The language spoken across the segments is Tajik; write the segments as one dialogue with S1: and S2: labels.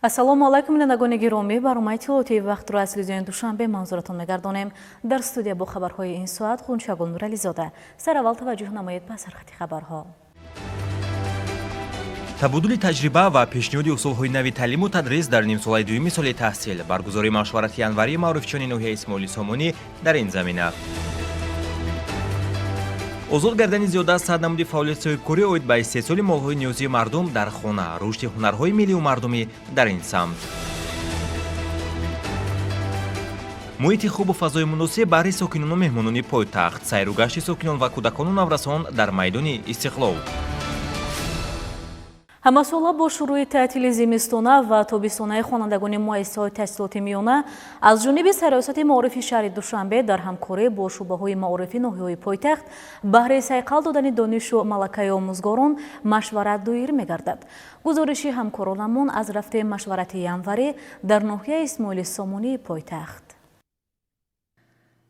S1: Ассалому алайкум, бинандагони гиромӣ. Барномаи иттилоотии «Вақтро» аз телевизиони Душанбе манзуратон мегардонем. Дар студия бо хабарҳои ин соат Ғунчагул Нурализода. Сараввал таваҷҷӯҳ намоед ба сархати хабарҳо.
S2: Табодули таҷриба ва пешниҳоди усулҳои нави таълиму тадрис дар нимсолаи дуюми соли таҳсил, баргузории машварати январии маорифчиёни ноҳияи Исмоили Сомонӣ дар ин замина, озод гардани зиёда аз 100 намуди фаъолияти соҳибкорӣ оид ба истеҳсоли молҳои ниёзии мардум дар хона, рушди ҳунарҳои миллию мардумӣ дар ин самт, муҳити хубу фазои муносиб баҳри сокинону меҳмонони пойтахт, сайру гашти сокинон ва кӯдакону наврасон дар майдони Истиқлол.
S1: Ҳамасола бо шурӯи таътили зимистона ва тобистонаи хонандагони муассисаҳои таҳсилоти миёна аз ҷониби Сарраёсати маорифи шаҳри Душанбе дар ҳамкорӣ бо шӯъбаҳои маорифи ноҳияҳои пойтахт баҳри сайқал додани донишу малакаи омӯзгорон машварат доир мегардад. Гузориши ҳамкоронамон аз рафти машварати январӣ дар ноҳияи Исмоили Сомонии пойтахт.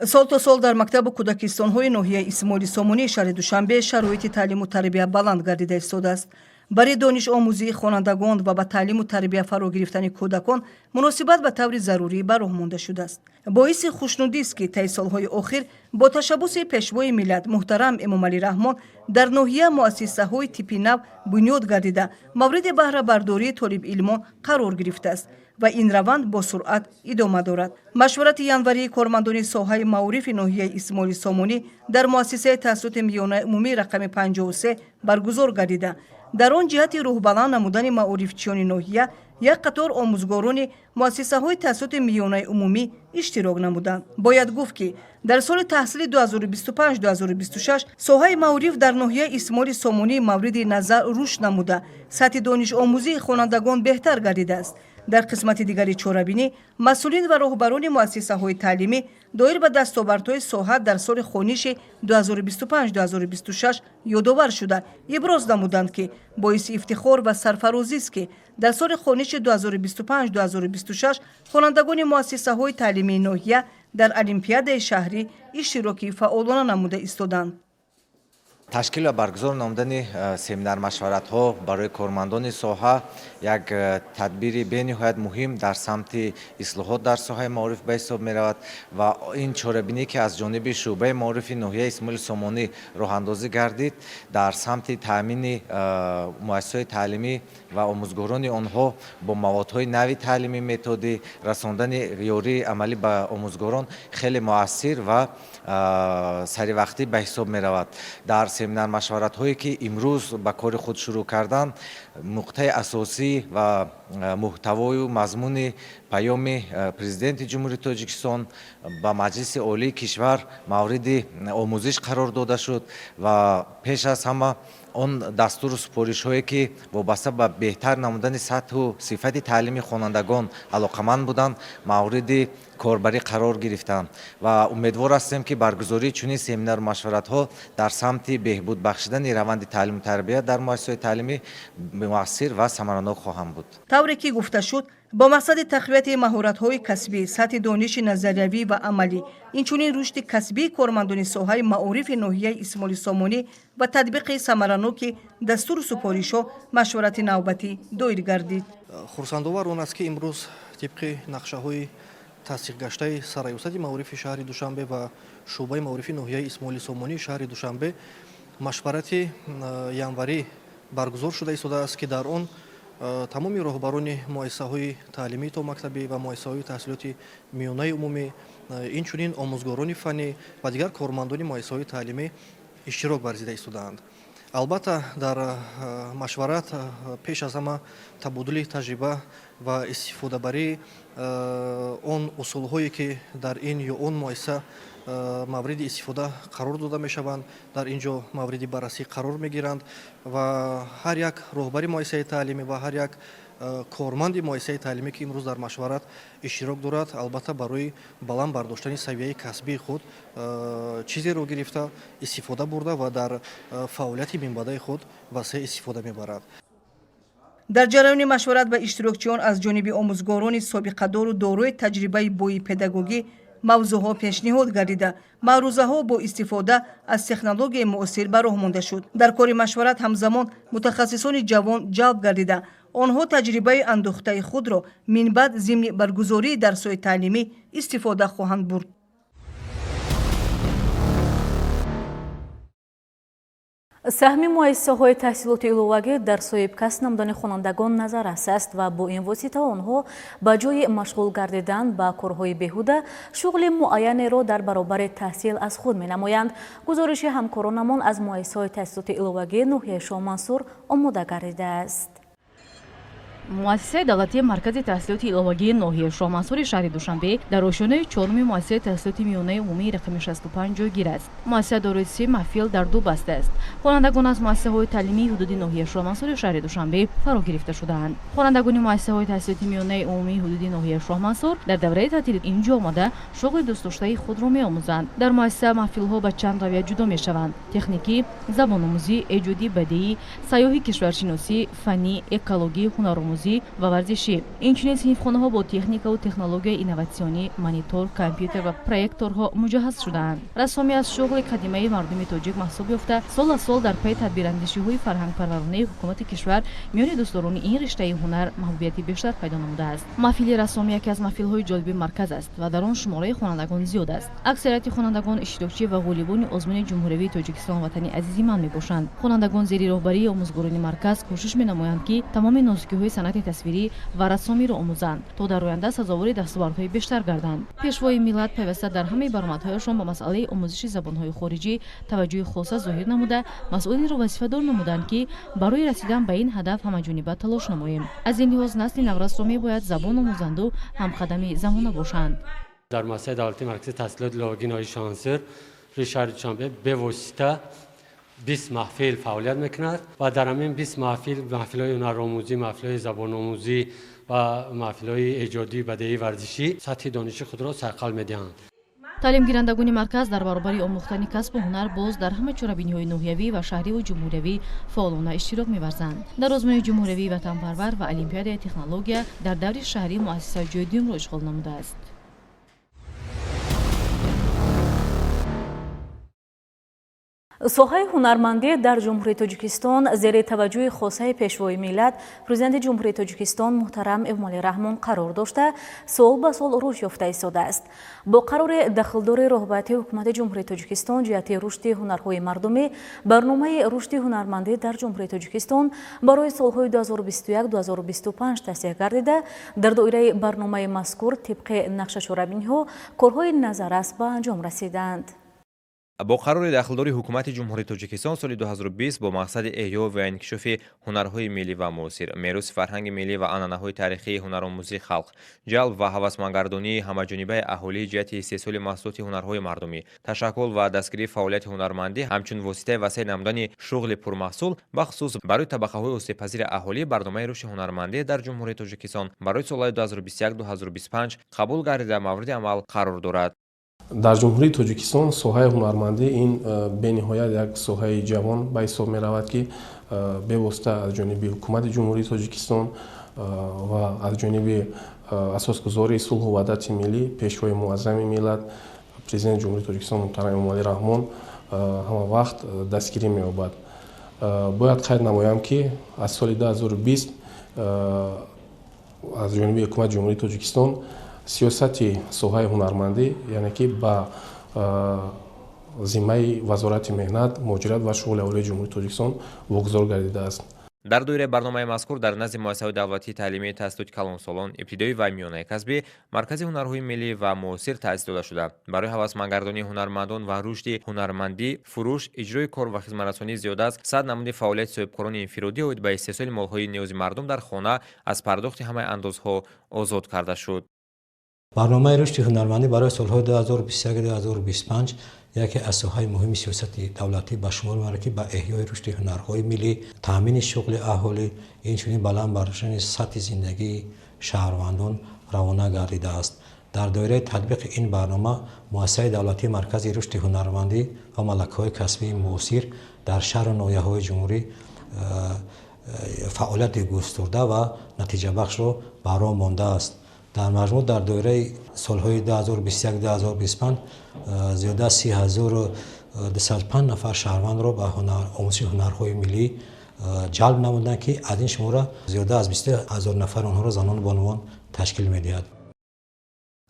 S3: Сол то сол дар мактабу кӯдакистонҳои ноҳияи Исмоили Сомонии шаҳри Душанбе шароити таълиму тарбия баланд гардида истодааст. Барои донишомӯзии хонандагон ва ба таълиму тарбия фаро гирифтани кӯдакон муносибат ба таври зарурӣ ба роҳ монда шудааст. Боиси хушнудист, ки таи солҳои охир бо ташаббуси Пешвои миллат муҳтарам Эмомалӣ Раҳмон дар ноҳия муассисаҳои типи нав бунёд гардида, мавриди баҳрабардории толибилмон қарор гирифтааст ва ин раванд бо суръат идома дорад. Машварати январии кормандони соҳаи маорифи ноҳияи Исмоили Сомонӣ дар муассисаи таҳсилоти миёнаи умумӣ рақами 53 баргузор гардида, дар он ҷиҳати рӯҳбаланд намудани маорифчиёни ноҳия як қатор омӯзгорони муассисаҳои таҳсилоти миёнаи умумӣ иштирок намуданд. Бояд гуфт, ки дар соли таҳсили 2025-2026 соҳаи маориф дар ноҳияи Исмоили Сомонӣ мавриди назар рушд намуда, сатҳи донишомӯзии хонандагон беҳтар гардидааст. Дар қисмати дигари чорабинӣ масъулин ва роҳбарони муассисаҳои таълимӣ доир ба дастовардҳои соҳа дар соли хониши 2025-2026 ёдовар шуда, иброз намуданд, ки боиси ифтихор ва сарфарозист, ки дар соли хониши 2025-2026 хонандагони муассисаҳои таълимии ноҳия дар олимпиадаи шаҳрӣ иштироки фаъолона намуда истоданд.
S4: Ташкил ва баргузор намудани семинар-машваратҳо барои кормандони соҳа як тадбири бениҳоят муҳим дар самти ислоҳот дар соҳаи маориф ба ҳисоб меравад ва ин чорабинӣ, ки аз ҷониби шӯъбаи маорифи ноҳияи Исмоили Сомонӣ роҳандозӣ гардид, дар самти таъмини муассисаҳои таълимӣ ва омӯзгорони онҳо бо маводҳои нави таълимӣ методӣ, расондани ёрии амалӣ ба омӯзгорон хеле муассир ва саривақтӣ ба ҳисоб меравад. Дар семинар-машваратҳое, ки имрӯз ба кори худ шурӯъ карданд, нуқтаи асосӣ ва муҳтавою мазмуни паёми Президенти Ҷумҳурии Тоҷикистон ба Маҷлиси Олии кишвар мавриди омӯзиш қарор дода шуд ва пеш аз ҳама он дастуру супоришҳое, ки вобаста ба беҳтар намудани сатҳу сифати таълими хонандагон алоқаманд буданд, мавриди корбарӣ қарор гирифтанд ва умедвор ҳастем, ки баргузории чунин семинару машваратҳо дар самти беҳбуд бахшидани раванди таълиму тарбия дар муассисаҳои таълимӣ муассир ва самаранок хоҳанд буд.
S3: Тавре ки гуфта шуд, бо мақсади тақвияти маҳоратҳои касбӣ, сатҳи дониши назариявӣ ва амалӣ, инчунин рушди касбии кормандони соҳаи маорифи ноҳияи Исмоили Сомонӣ ва татбиқи самараноки дастуру супоришҳо машварати навбатӣ доир гардид.
S5: Хурсандовар он аст, ки имрӯз тибқи нақшаҳои тасдиқгаштаи Сарраёсати маорифи шаҳри Душанбе ва шӯъбаи маорифи ноҳияи Исмоили Сомонии шаҳри Душанбе машварати январӣ баргузор шуда истодааст, ки дар он тамоми роҳбарони муассисаҳои таълимии томактабӣ ва муассисаҳои таҳсилоти миёнаи умумӣ, инчунин омӯзгорони фаннӣ ва дигар кормандони муассисаҳои таълимӣ иштирок варзида истодаанд. Албатта, дар машварат пеш аз ҳама табодули таҷриба ва истифодабарии он усулҳое, ки дар ин ё он муассиса мавриди истифода қарор дода мешаванд, дар ин ҷо мавриди баррасӣ қарор мегиранд ва ҳар як роҳбари муассисаи таълимӣ ва ҳар як корманди муассисаи таълимӣ, ки имрӯз дар машварат иштирок дорад, албатта, барои баланд бардоштани савияи касбии худ чизеро гирифта, истифода бурда ва дар фаъолияти минбаъдаи худ васеъ истифода мебарад.
S3: Дар ҷараёни машварат ба иштирокчиён аз ҷониби омӯзгорони собиқадору дорои таҷрибаи бои педагогӣ мавзӯъҳо пешниҳод гардида, маърузаҳо бо истифода аз технологияи муосир ба роҳ монда шуд. Дар кори машварат ҳамзамон мутахассисони ҷавон ҷалб гардида. Онҳо таҷрибаи андӯхтаи худро минбаъд зимни баргузории дарсҳои таълимӣ истифода хоҳанд бурд.
S1: Саҳми муассисаҳои таҳсилоти иловагӣ дар соҳибкасб намудани хонандагон назаррас аст ва бо ин восита онҳо ба ҷои машғул гардидан ба корҳои беҳуда шуғли муайянеро дар баробари таҳсил аз худ менамоянд. Гузориши ҳамкоронамон аз муассисаҳои таҳсилоти иловагии ноҳияи Шоҳмансур омода гардидааст.
S6: Муассисаи давлатии Маркази таҳсилоти иловагии ноҳияи Шоҳмансури шаҳри Душанбе дар ошёнаи чоруми муассисаи таҳсилоти миёнаи умумии рақами 65 ҷойгир аст. Муассиса дорои се маҳфил дар ду баста аст. Хонандагон аз муассисаҳои таълимии ҳудуди ноҳияи Шоҳмансури шаҳри Душанбе фаро гирифта шудаанд. Хонандагони муассисаҳои таҳсилоти миёнаи умумии ҳудуди ноҳияи Шоҳмансур дар давраи таътил инҷо омада шуғли дӯстдоштаи худро меомӯзанд. Дар муассиса маҳфилҳо ба чанд равия ҷудо мешаванд: техникӣ, забономӯзӣ, эҷодӣ, бадеӣ, сайёҳӣ, кишваршиносӣ, фаннӣ, экологӣ, ҳунаромӯзӣ ва варзишӣ. Инчунин синфхонаҳо бо техникаву технологияи инноватсионӣ, монитор, компютер ва проекторҳо муҷаҳҳаз шудаанд. Рассомӣ аз шуғли қадимаи мардуми тоҷик маҳсуб ёфта, сол аз сол дар пайи тадбирандешиҳои фарҳангпарваронаи ҳукумати кишвар миёни дӯстдорони ин риштаи ҳунар маҳбубияти бештар пайдо намудааст. Маҳфили рассомӣ яке аз маҳфилҳои ҷолиби марказ аст ва дар он шумораи хонандагон зиёд аст. Аксарияти хонандагон иштирокчӣ ва ғолибони озмуни ҷумҳуриявии Тоҷикистон Ватани азизи ман мебошанд. Хонандагон зери роҳбарии омӯзгорони марказ кӯшиш менамоянд, ки тамоми нозукиҳои санъати тасвирӣ ва рассомиро омӯзанд, то дар оянда сазовори дастовардҳои бештар гарданд. Пешвои миллат пайваста дар ҳамаи баромадҳояшон ба масъалаи омӯзиши забонҳои хориҷӣ таваҷҷӯҳи хоса зоҳир намуда, масъулинро вазифадор намуданд, ки барои расидан ба ин ҳадаф ҳамаҷониба талош намоем. Аз ин лиҳоз насли наврасро мебояд забон омӯзанду ҳамқадами замона бошанд.
S7: Дар муассисаи давлатии марказии таҳсилоти иловагии ноҳияи Шоҳмансур шаҳри Душанбе бевосита 20 маҳфил фаъолият мекунад ва дар ҳамин 20 маҳфил маҳфилҳои ҳунаромӯзӣ, маҳфилҳои забономӯзӣ ва маҳфилҳои эҷодӣ, бадеӣ, варзишӣ сатҳи дониши худро сайқал медиҳанд.
S6: Таълимгирандагони марказ дар баробари омӯхтани касбу ҳунар боз дар ҳама чорабиниҳои ноҳиявӣ ва шаҳриву ҷумҳуриявӣ фаъолона иштирок меварзанд. Дар озмуни ҷумҳуриявии Ватанпарвар ва Олимпиадаи технология дар даври шаҳрӣ муассиса ҷои дуюмро ишғол намудааст.
S1: Соҳаи ҳунармандӣ дар Ҷумҳурии Тоҷикистон зери таваҷҷӯҳи хосаи Пешвои миллат, Президенти Ҷумҳурии Тоҷикистон муҳтарам Эмомалӣ Раҳмон қарор дошта, сол ба сол рушд ёфта истодааст. Бо қарори дахлдори роҳбарияти Ҳукумати Ҷумҳурии Тоҷикистон ҷиҳати рушди ҳунарҳои мардумӣ, барномаи рушди ҳунармандӣ дар Ҷумҳурии Тоҷикистон барои солҳои 2021-2025 тасдиқ гардида, дар доираи барномаи мазкур тибқи нақшачорабиниҳо корҳои назаррас ба анҷом расиданд.
S2: Бо қарори дахлдори Ҳукумати Ҷумҳурии Тоҷикистон соли 2020 бо мақсади эҳё ва инкишофи ҳунарҳои миллӣ ва муосир, мероси фарҳанги миллӣ ва анъанаҳои таърихии ҳунаромӯзии халқ, ҷалб ва ҳавасмандгардонии ҳамаҷонибаи аҳолӣ ҷиҳати истеҳсоли маҳсулоти ҳунарҳои мардумӣ, ташаккул ва дастгирии фаъолияти ҳунармандӣ ҳамчун воситаи васеъ намудани шуғли пурмаҳсул, бахусус барои табақаҳои осебпазири аҳолӣ, барномаи рушди ҳунармандӣ дар Ҷумҳурии Тоҷикистон барои солҳои 2021-2025 қабул гардида мавриди амал қарор дорад.
S8: Дар Ҷумҳурии Тоҷикистон соҳаи ҳунармандӣ ин бениҳоят як соҳаи ҷавон ба ҳисоб меравад, ки бевосита аз ҷониби Ҳукумати Ҷумҳурии Тоҷикистон ва аз ҷониби асосгузори сулҳу ваҳдати миллӣ, Пешвои муаззами миллат, Президенти Ҷумҳурии Тоҷикистон муҳтарам Эмомалӣ Раҳмон ҳама вақт дастгирӣ меёбад. Бояд қайд намоям, ки аз соли 2020 аз ҷониби Ҳукумати Ҷумҳурии Тоҷикистон сиёсати соҳаи ҳунармандӣ, яъне ки ба зиммаи Вазорати меҳнат, муҳоҷират ва шуғли аҳолии Ҷумҳурии Тоҷикистон вогузор гардидааст.
S2: Дар доираи барномаи мазкур дар назди муассисаҳои давлатии таълимии таҳсилоти калонсолон, ибтидоӣ ва миёнаи касбӣ Маркази ҳунарҳои миллӣ ва муосир таъсис дода шуда, барои ҳавасмандгардонии ҳунармандон ва рушди ҳунармандӣ, фурӯш, иҷрои кор ва хизматрасонии зиёда аз 100 намуди фаъолияти соҳибкорони инфиродӣ оид ба истеҳсоли молҳои ниёзи мардум дар хона аз пардохти ҳамаи андозҳо озод карда шуд.
S9: Барномаи рушди ҳунармандӣ барои солҳои 2021-2025 яке аз соҳаи муҳими сиёсати давлатӣ ба шумор меравад, ки ба эҳёи рушди ҳунарҳои миллӣ, таъмини шуғли аҳолӣ, инчунин баланд бардоштани сатҳи зиндагии шаҳрвандон равона гардидааст. Дар доираи татбиқи ин барнома муассисаи давлатии Маркази рушди ҳунармандӣ ва малакаҳои касбии муосир дар шаҳру ноҳияҳои ҷумҳурӣ фаъолияти густурда ва натиҷабахшро ба роҳ мондааст. Дар маҷмӯъ дар доираи солҳои 2021-2025 зиёда аз 3205 нафар шаҳрвандро ба омӯзиши ҳунарҳои миллӣ ҷалб намуданд, ки аз ин шумора зиёда аз 20 000 нафар онҳоро занону бонувон ташкил медиҳад.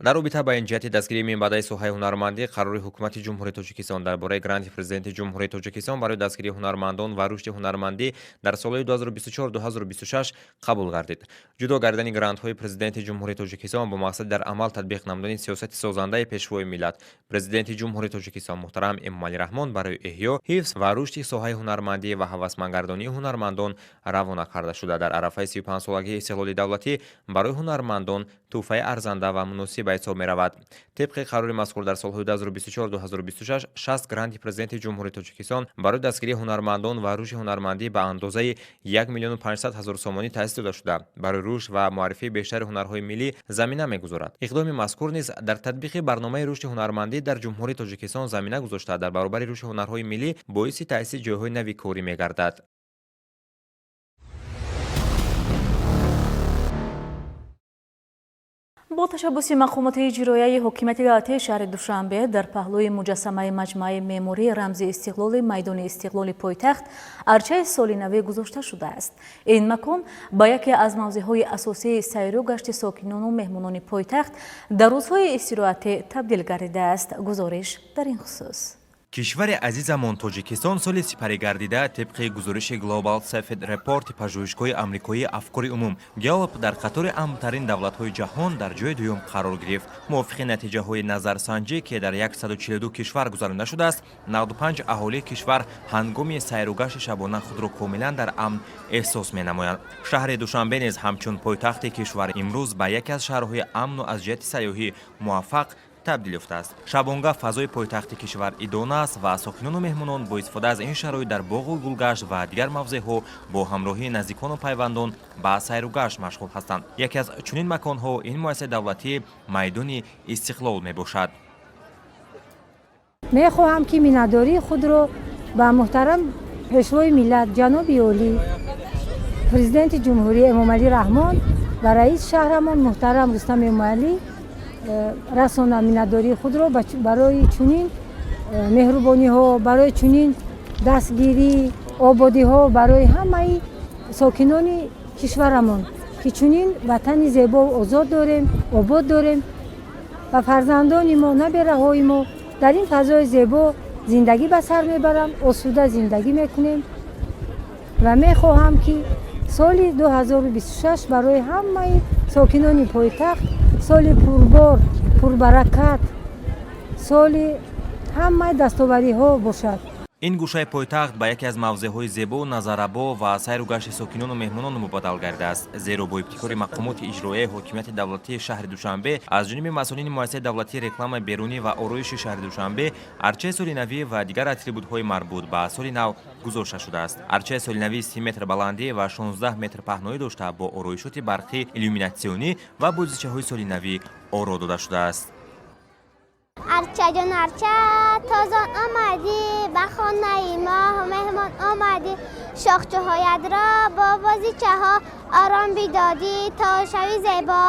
S2: Дар робита ба ин, ҷиҳати дастгирии минбаъдаи соҳаи ҳунармандӣ, қарори Ҳукумати Ҷумҳурии Тоҷикистон дар бораи гранти Президенти Ҷумҳурии Тоҷикистон барои дастгирии ҳунармандон ва рушди ҳунармандӣ дар солҳои 2024-2026 қабул гардид. Ҷудо гардидани грантҳои Президенти Ҷумҳурии Тоҷикистон бо мақсади дар амал татбиқ намудани сиёсати созандаи Пешвои миллат, Президенти Ҷумҳурии Тоҷикистон муҳтарам Эмомалӣ Раҳмон барои эҳё, ҳифз ва рушди соҳаи ҳунармандӣ ва ҳавасмандгардонии ҳунармандон равона карда шуда, дар арафаи 35-солагии истиқлоли давлатӣ барои ҳунармандон тӯҳфаи арзанда ва муносиб ба ҳисоб меравад. Тибқи қарори мазкур, дар солҳои 2024-2026 60 гранти Президенти Ҷумҳурии Тоҷикистон барои дастгирии ҳунармандон ва рушди ҳунармандӣ ба андозаи 1 миллиону 500 ҳазор сомонӣ таъсис дода шуда, барои рушд ва муаррифии бештари ҳунарҳои миллӣ замина мегузорад. Иқдоми мазкур низ дар татбиқи барномаи рушди ҳунармандӣ дар Ҷумҳурии Тоҷикистон замина гузошта, дар баробари рушди ҳунарҳои миллӣ боиси таъсиси ҷойҳои нави корӣ мегардад.
S1: Бо ташаббуси мақомоти иҷроияи ҳокимияти давлатии шаҳри Душанбе дар паҳлӯи муҷассамаи маҷмӯаи меъморӣ, рамзи истиқлоли майдони Истиқлоли пойтахт арчаи соли навӣ гузошта шудааст. Ин макон ба яке аз мавзеъҳои асосии сайру гашти сокинону меҳмонони пойтахт дар рӯзҳои истироҳатӣ табдил гардидааст. Гузориш дар ин хусус.
S2: Кишвари азизамон Тоҷикистон соли сипаригардида тибқи гузориши Global Safety Report пажӯҳишгоҳи амрикоии афкори умум Gallup дар қатори амнтарин давлатҳои ҷаҳон дар ҷои дуюм қарор гирифт. Мувофиқи натиҷаҳои назарсанҷӣ, ки дар 142 кишвар гузаронида шудааст, 95 аҳолии кишвар ҳангоми сайругашти шабона худро комилан дар амн эҳсос менамоянд. Шаҳри Душанбе низ ҳамчун пойтахти кишвар имрӯз ба яке аз шаҳрҳои амну аз ҷиҳати сайёҳӣ муваффақ табдил ёфтааст. Шабонгаҳ фазои пойтахти кишвар идона аст ва сокинону меҳмонон бо истифода аз ин шароит дар боғу гулгашт ва дигар мавзеъҳо бо ҳамроҳии наздикону пайвандон ба сайругашт машғул ҳастанд. Яке аз чунин маконҳо ин муассисаи давлатии майдони Истиқлол мебошад.
S10: Мехоҳам, ки миннатдории худро ба муҳтарам Пешвои миллат, ҷаноби олӣ, Президенти Ҷумҳурӣ Эмомалӣ Раҳмон ва раиси шаҳрамон муҳтарам Рустам Эмомалӣ расонам. Миннатдории худро барои чунин меҳрубониҳо, барои чунин дастгирӣ, ободиҳо барои ҳамаи сокинони кишварамон, ки чунин ватани зебову озод дорем, обод дорем ва фарзандони мо, набераҳои мо дар ин фазои зебо зиндагӣ ба сар мебаранд, осуда зиндагӣ мекунем. Ва мехоҳам, ки соли 2026 барои ҳамаи сокинони пойтахт соли пурбор, пурбаракат, соли ҳамаи дастовариҳо бошад.
S2: Ин гӯшаи пойтахт ба яке аз мавзеъҳои зебоу назаррабо ва сайру гашти сокинону меҳмонон мубаддал гардидааст, зеро бо ибтикори мақомоти иҷроияи ҳокимияти давлатии шаҳри Душанбе аз ҷониби масъулини муассисаи давлатии рекламаи берунӣ ва ороиши шаҳри Душанбе арчаи соли навӣ ва дигар атрибутҳои марбут ба соли нав гузошта шудааст. Арчаи соли навӣ 30 метр баландӣ ва 16 метр паҳноӣ дошта, бо ороишоти барқӣ, иллюминатсионӣ ва бозичаҳои соли навӣ оро дода шудааст.
S11: Арчаҷон, арча, тозон омадӣ, ба хонаи мо меҳмон омадӣ, шохчаҳоятро бо бозичаҳо ором бидодӣ, то шави зебо.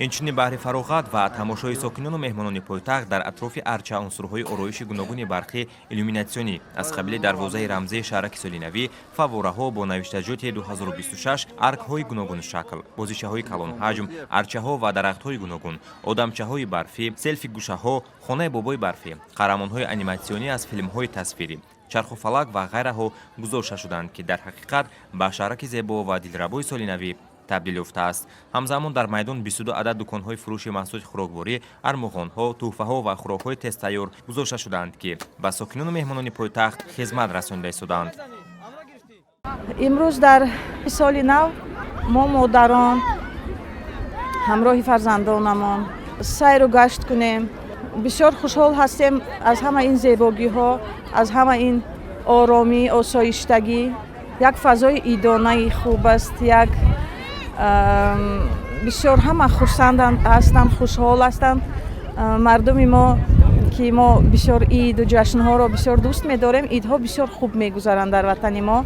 S2: Инчунин баҳри фароғат ва тамошои сокинону меҳмонони пойтахт дар атрофи арча унсурҳои ороиши гуногуни барқӣ, иллюминатсионӣ аз қабили дарвозаи рамзии шаҳраки солинавӣ, фаввораҳо бо навиштаҷоти 2026, аркҳои гуногуншакл, бозичаҳои калонҳаҷм, арчаҳо ва дарахтҳои гуногун, одамчаҳои барфӣ, селфи-гӯшаҳо, хонаи бобои барфӣ, қаҳрамонҳои аниматсионӣ аз филмҳои тасвирӣ, чарху фалак ва ғайраҳо гузошта шуданд, ки дар ҳақиқат ба шаҳраки зебо ва дилрабои солинавӣ табдил ёфтааст. Ҳамзамон дар майдон 22 адад дуконҳои фурӯши маҳсулоти хӯрокворӣ, армуғонҳо, тӯҳфаҳо ва хӯрокҳои тезтайёр гузошта шудаанд, ки ба сокинону меҳмонони пойтахт хизмат расонида истодаанд.
S12: Имрӯз дар соли нав мо, модарон, ҳамроҳи фарзандонамон сайру гашт кунем. Бисёр хушҳол ҳастем аз ҳама ин зебогиҳо, аз ҳама ин оромӣ, осоиштагӣ. Як фазои идонаи хуб аст, як бисёр ҳама хурсанд ҳастанд, хушҳол ҳастанд мардуми мо, ки мо бисёр иду ҷашнҳоро бисёр дӯст медорем. Идҳо бисёр хуб мегузаранд дар ватани мо.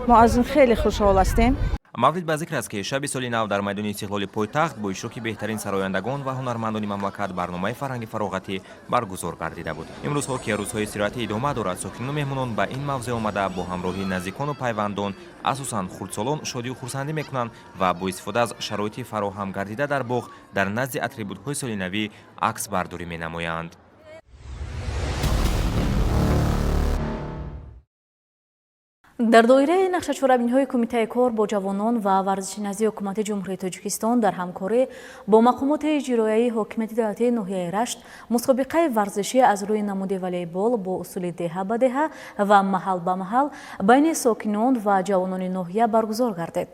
S12: Мо аз ин хеле хушҳол ҳастем.
S2: Маврид ба зикр аст, ки шаби соли нав дар майдони Истиқлоли пойтахт бо иштироки беҳтарин сарояндагон ва ҳунармандони мамлакат барномаи фарҳанги фароғатӣ баргузор гардида буд. Имрӯзҳо, ки рӯзҳои истироҳатӣ идома дорад, сокинону меҳмонон ба ин мавзеъ омада, бо ҳамроҳии наздикону пайвандон, асосан хурдсолон, шодию хурсандӣ мекунанд ва бо истифода аз шароити фароҳам гардида дар боғ дар назди атрибутҳои соли навӣ аксбардорӣ менамоянд.
S1: Дар доираи нақшачорабиниҳои Кумитаи кор бо ҷавонон ва варзиши назди Ҳукумати Ҷумҳурии Тоҷикистон дар ҳамкорӣ бо мақомоти иҷроияи ҳокимияти давлатии ноҳияи Рашт мусобиқаи варзишӣ аз рӯи намуди волейбол бо усули деҳа ба деҳа ва маҳал ба маҳал байни сокинон ва ҷавонони ноҳия баргузор гардид.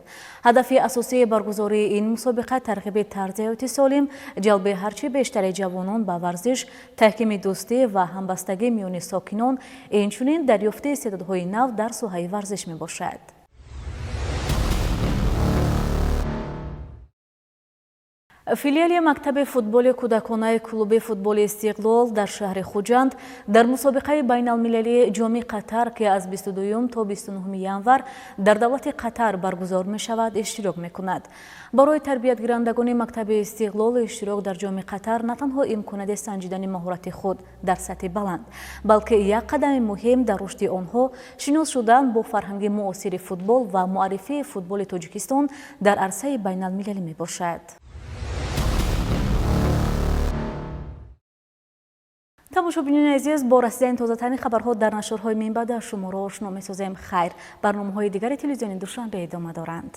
S1: Ҳадафи асосии баргузории ин мусобиқа тарғиби тарзи ҳаёти солим, ҷалби ҳарчи бештари ҷавонон ба варзиш, таҳкими дӯстӣ ва ҳамбастагӣ миёни сокинон, инчунин дарёфти истеъдодҳои нав дар соҳаи варзиш мебошад. Филиали мактаби футболи кӯдаконаи клуби футболи Истиқлол дар шаҳри Хуҷанд дар мусобиқаи байналмилалии Ҷоми Қатар, ки аз 22 то 29 январ дар давлати Қатар баргузор мешавад, иштирок мекунад. Барои тарбиятгирандагони мактаби Истиқлол иштирок дар Ҷоми Қатар на танҳо имконияти санҷидани маҳорати худ дар сатҳи баланд, балки як қадами муҳим дар рушди онҳо, шинос шудан бо фарҳанги муосири футбол ва муаррифии футболи Тоҷикистон дар арсаи байналмилалӣ мебошад. Тамошобинони азиз, бо расидани тозатарин хабарҳо дар нашрҳои минбаъда шуморо ошно месозем. Хайр, барномаҳои дигари телевизиони Душанбе идома доранд.